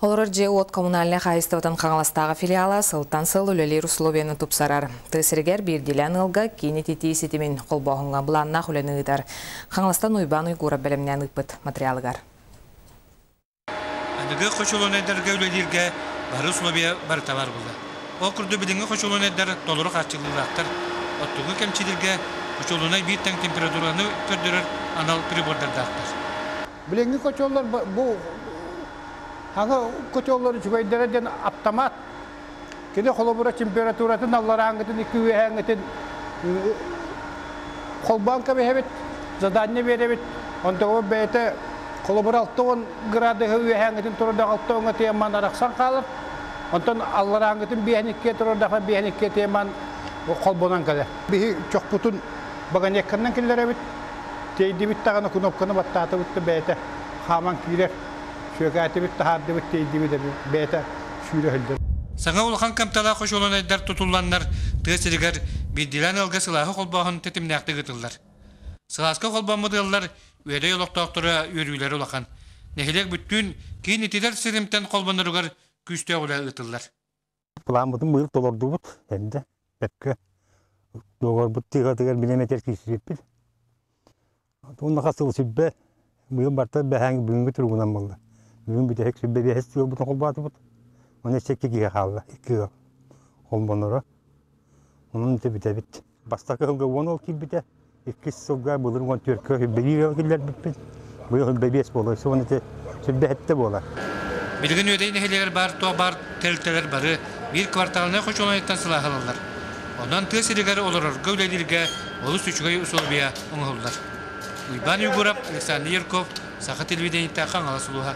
Олорор дьиэ-уот коммунальнай хаһаайыстыбатын Хаҥаластааҕы филиала сылтан сыл үлэлиир условияны тупсарар. Тыа сиригэр биирдиилээн ыалга киин ититии ситимин холбооһуҥҥа былааннаах үлэни ыытар. Хаҥаластан Уйбаан Уйгуурап бэлэмнээн ыыппыт материалыгар. Аныгы хочулуонайдарга үлэлииргэ бары условия барыта баар буолла. Ол курдук билиҥҥи хочулуонайдар толору хааччыллыылаахтар. Оттугу кэмчилииргэ хочулуонай биир тэҥ температураны көрдөрөр анал прибордардаахтар. Билиҥҥи котеллар бу Аҥы котеллар үчүгэйдэрэ диэн аптамаат. Кини холобура температуратын алларааҥҥытын икки үөһээҥҥитин холбоон кэбиһэбит, задание биэрэбит. Онтон бэйэтэ холобура 60 градуһу үөһээҥҥитин турардаах 60 тиэман арахсан хаалар. Онтон алларааҥҥытын 52 турардаах 52 тиэман холбонон кэлэр. Биһи чохпутун вагонетканан киллэрэбит. Тиэйдибит даҕаны кнопканы баттаатыбыт да бэйэтэ хааман киирэр. Сүөкээтибит, таһаардыбыт, тиэйдибит бэйэтэ сүүрэ сылдьар. Саҥа улахан кымталаах хочуолунайдар тутулланнар тыа сиригэр биирдиилээн ыалга сылааһы холбооһун тэтимнээхтик ыытыллар. Сылааска холбоммут ыаллар Үөдэй олохтоохторо үөрүүлэрэ улахан. Нэһилиэк бүттүүн киин ититэр ситимтэн холбоноругар күүстээх үлэ ыытыллар. Плааммытын быйыл толордубут эрдэ бэркэ доҕорбут тыатыгар билэн этэр киирсибиппит. Уонна хас сыл сүбэ быйыл барыта бэһээҥ бүгүҥҥү туругунан буолла. Бүгүн бүтэһик сүбэ биэһэс сыалбытын холбоотубут. Уонна өссө икки киһи хаалла, икки ыал холбоноро. Онон ити бүтэбит. Бастакы сылга 10 ол киирбитэ, иккис сылга былыр 14-кө сүбэлиир ыал киллэрбиппит. Быйыл сүбэ биэс буолар, уон ити сүбэ сэттэ буолар. Билигин Үөдэй нэһилиэгэр баар туох баар тэрилтэлэр бары биир кварталынай хочуолунайтан сылааһылаллар. Онон тыа сиригэр олорорго үлэлииргэ олус үчүгэй усулуобуйа оҥоһуллар. Уйбаан Уйгуров, Александр Ярков, Саха телевидениетэ Хаҥалас улууһа.